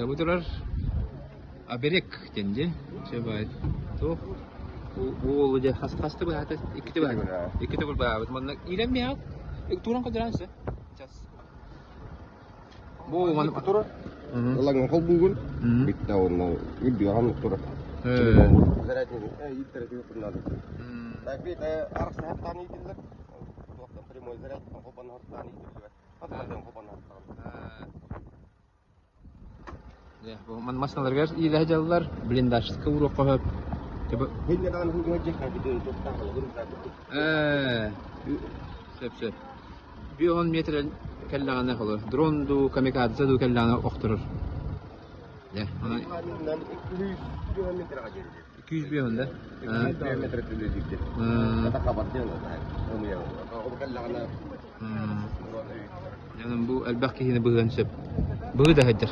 Бу турар Аберек диэн дии. Сөбөйт. Туох уолу дьэ хас хаста быһаата? Иккитэ быһаата. Иккитэ быһаабыт. Манна иирэн миэхэ туран көрдөрөн сөп. Час. Бу маны турар. Ылаҥ холбуугун. Бүттэ онно үрдүгэн турар. Прямой заряд Массыыналарыгар иилэһэ дьаллар, блиндажка уруохха сөп. Сөп сөп. 50 метр кэллэҕинэ холо дрон дуу, камикадзе дуу кэллэҕинэ охторор. 250 да? Бу элбэх киһини быһыан сөп. Быһыы да сылдьар.